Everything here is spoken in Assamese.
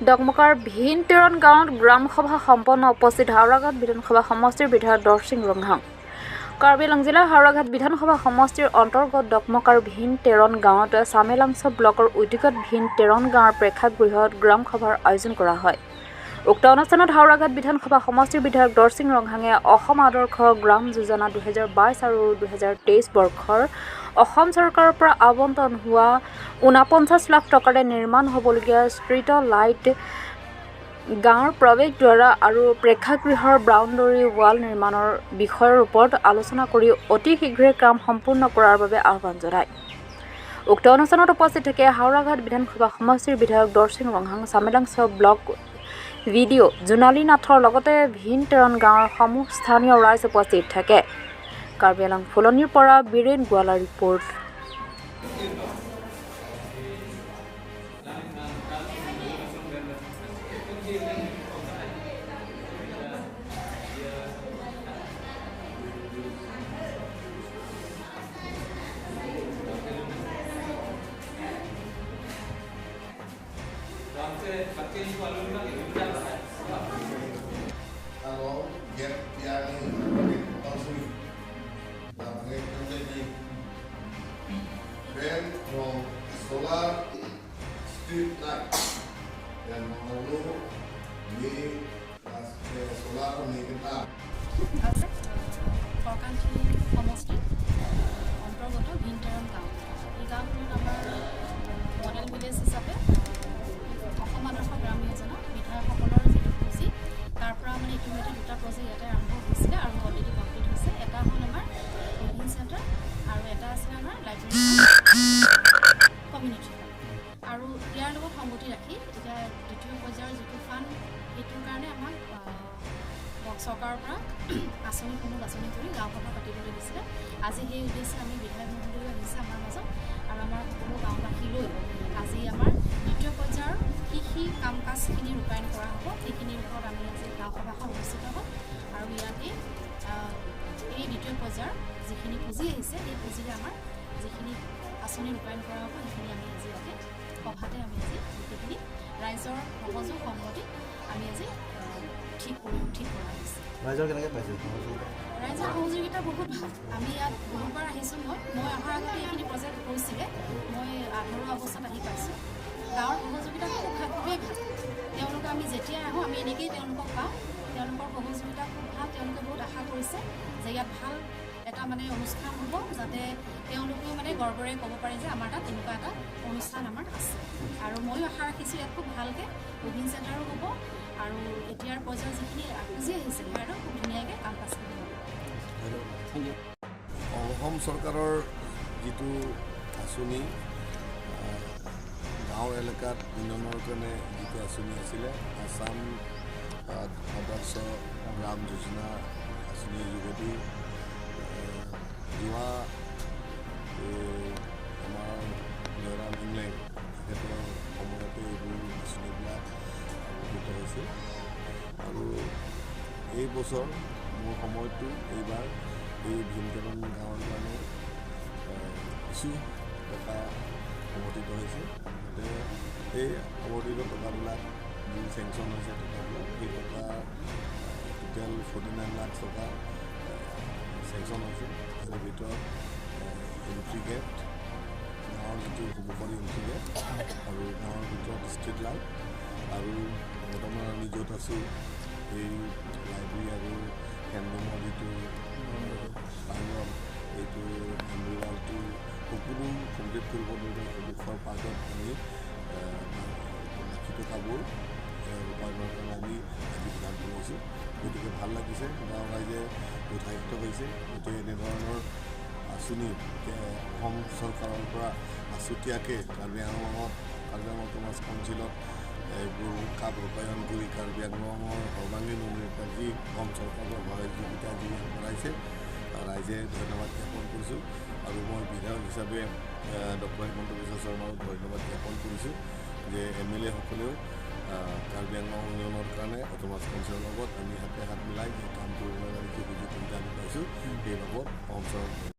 ডকমকাৰ ভিন তেৰণ গাঁৱত গ্ৰাম সভা সম্পন্ন। উপস্থিত হাওৰাঘাট বিধানসভা সমষ্টিৰ বিধায়ক দৰচিং ৰংহাং। কাৰ্বি আংলং জিলাৰ হাওৰাঘাট বিধানসভা সমষ্টিৰ অন্তৰ্গত ডকমকাৰ ভিন তেৰণ গাঁৱত চামেলাংছ ব্লকৰ উদ্যোগত ভিন তেৰণ গাঁৱৰ প্ৰেক্ষাগৃহত গ্ৰাম সভাৰ আয়োজন কৰা হয়। উক্ত অনুষ্ঠানত হাওৰাঘাট বিধানসভা সমষ্টিৰ বিধায়ক দৰচিং ৰংহাঙে অসম আদৰ্শ গ্ৰাম যোজনা 2022 আৰু 2023 বৰ্ষৰ অসম চৰকাৰৰ পৰা আবণ্টন হোৱা 49 লাখ টকাৰে নিৰ্মাণ হ'বলগীয়া ষ্ট্ৰীট লাইট, গাঁৱৰ প্ৰৱেশদ্বাৰ আৰু প্ৰেক্ষাগৃহৰ বাউণ্ডৰী ৱাল নিৰ্মাণৰ বিষয়ৰ ওপৰত আলোচনা কৰি অতি শীঘ্ৰে কাম সম্পূৰ্ণ কৰাৰ বাবে আহ্বান জনায়। উক্ত অনুষ্ঠানত উপস্থিত থাকে হাওৰাঘাট বিধানসভা সমষ্টিৰ বিধায়ক দৰচিং ৰংহাং, চামেলাংছ ব্লক বিডিঅ' জোনালী নাথৰ লগতে ভিন তেৰণ গাঁৱৰ সমূহ স্থানীয় ৰাইজ উপস্থিত থাকে। কাৰ্বি আংলং ফুলনিৰ পৰা বীৰেণ গোৱালাৰ report. Kalau gap yang ban from solar street light dan mengeluh di solar kita. আছে ফৰকানথিং সমষ্টিৰ অন্তৰ্গত ভিনটেৰণ গাঁও। এই গাঁওখনত আমাৰ মডেল ভিলেজ হিচাপে অসম আদৰ্শ গ্ৰাম যোজনা বিধায়কসকলৰ যিটো পুঁজি, তাৰ পৰা মানে ইতিমধ্যে দুটা প্ৰজেক্ট ইয়াতে আৰম্ভ হৈছিলে আৰু অলৰেডি কমপ্লিট হৈছে। এটা হ'ল আমাৰ উইভিং চেণ্টাৰ আৰু এটা আছিলে আমাৰ লাইব্ৰেৰী কমিউনিটি হল। আৰু ইয়াৰ লগত সংগতি ৰাখি এতিয়া দ্বিতীয় পৰ্যায়ৰ যিটো ফাণ্ড, সেইটোৰ কাৰণে আমাক চৰকাৰৰ পৰা আঁচনিসমূহ বাছনি কৰি গাঁও সভা পাতিবলৈ দিছিলে। আজি সেই উদ্দেশ্যে আমি বিধায়ক মহোদয়ো আহিছে আমাৰ মাজত আৰু আমাৰ সকলো গাঁওবাসী লৈ আজি আমাৰ দ্বিতীয় পৰ্যায়ৰ কি কি কাম কাজখিনি ৰূপায়ণ কৰা হ'ব, সেইখিনিৰ ওপৰত আমি আজি গাঁও সভাখন অনুষ্ঠিত হ'ল। আৰু ইয়াতে এই দ্বিতীয় পৰ্যায়ৰ যিখিনি পুঁজি আহিছে, সেই পুঁজিৰে আমাৰ যিখিনি আঁচনি ৰূপায়ণ কৰা হ'ব, সেইখিনি আমি আজি ইয়াতে সভাতে আমি আজি গোটেইখিনি ৰাইজৰ সহযোগ সন্মতি আমি আজি ঠিক কৰা হৈছে। ৰাইজৰ কেনেকৈ পাইছে সহযোগিতা? ৰাইজৰ সহযোগিতা বহুত ভাল। আমি ইয়াত বহুতবাৰ আহিছোঁ। মই অহাৰ আগতে এইখিনি প্ৰজেক্ট হৈছিলে, মই আধৰুৱা অৱস্থাত আহি পাইছোঁ। গাঁৱৰ সহযোগিতা খুবেই ভাল। তেওঁলোকে আমি যেতিয়াই আহোঁ, আমি এনেকেই তেওঁলোকক পাওঁ। তেওঁলোকৰ সহযোগিতা খুব ভাল। তেওঁলোকে বহুত আশা কৰিছে যে ইয়াত ভাল এটা মানে অনুষ্ঠান হ'ব, যাতে তেওঁলোকেও মানে গৰ্বৰে ক'ব পাৰে যে আমাৰ তাত এনেকুৱা এটা অনুষ্ঠান আমাৰ আছে। আৰু ময়ো আশা ৰাখিছোঁ ইয়াত খুব ভালকৈ উইভিং চেণ্টাৰো হ'ব আৰু এতিয়াৰ পৰ্যায়ত যিখিনি পুঁজি আহিছে, সেয়াৰো খুব ধুনীয়াকৈ কাম কাজখিনি হ'ব। Thank U. Assam চৰকাৰৰ যিটো আঁচনি, গাঁও এলেকাত উন্নয়নৰ কাৰণে যিটো আঁচনি আছিলে, আছাম আদৰ্শ গ্ৰাম যোজনা আঁচনিৰ যোগেদি যোৱা আমাৰ জয়ৰাম ইংলেং তেখেতৰ সময়তে এইবোৰ আঁচনিবিলাক আৱণ্টিত হৈছিল। আৰু এই বছৰ মোৰ সময়টো এইবাৰ এই ভীমকেৰণ গাঁৱৰ কাৰণে কিছু টকা আৱণ্টিত হৈছে। গতিকে এই আৱণ্টিত টকাবিলাক যি চেংচন হৈছে টকাবিলাক, সেই টকা টোটেল 49 লাখ টকা চেংচন হৈছে। তাৰে ভিতৰত এণ্ট্ৰি গেট, গাঁৱৰ যিটো সন্মুখৰ এণ্ট্ৰি গেট আৰু গাঁৱৰ ভিতৰত ষ্ট্ৰীট লাইট আৰু বৰ্তমান আমি য'ত আছোঁ এই লাইব্ৰেৰী আৰু হেণ্ডলুমৰ যিটো প্ৰাংগণ, এইটো বাউণ্ডেৰী ৱালটো সকলো কমপ্লিট কৰিব ধৰোঁতে সন্মুখৰ পাৰ্টত আমি বাকী টকাবোৰ ৰূপায়ণৰ কাৰণে আমি আজি সিদ্ধান্ত লৈছোঁ। গতিকে ভাল লাগিছে, গাঁৱৰ ৰাইজে উৎসাহিত হৈছে। গতিকে এনেধৰণৰ আঁচনি অসম চৰকাৰৰ পৰা আছুতীয়াকৈ কাৰ্বি আংলঙত, কাৰ্বি আংলং অট'নমাছ কাউন্সিলত এইবোৰ কাম ৰূপায়ণ কৰি কাৰ্বি আংলঙৰ সৰ্বাংগীন উন্নয়নত যি অসম চৰকাৰৰ সহযোগিতা যি আগবঢ়াইছে, ৰাইজে ধন্যবাদ জ্ঞাপন কৰিছোঁ। আৰু মই বিধায়ক হিচাপে ডক্টৰ হিমন্ত বিশ্ব শৰ্মাক ধন্যবাদ জ্ঞাপন কৰিছোঁ যে এম এল এসকলেও কাৰ্বি আংলং উন্নয়নৰ কাৰণে অট'নমাছ কাউন্সিলৰ লগত আমি হাতে হাত মিলাই যে কাম কৰিবলৈ যি সুযোগ সুবিধা আমি পাইছোঁ, সেই বাবদ অসম চৰকাৰক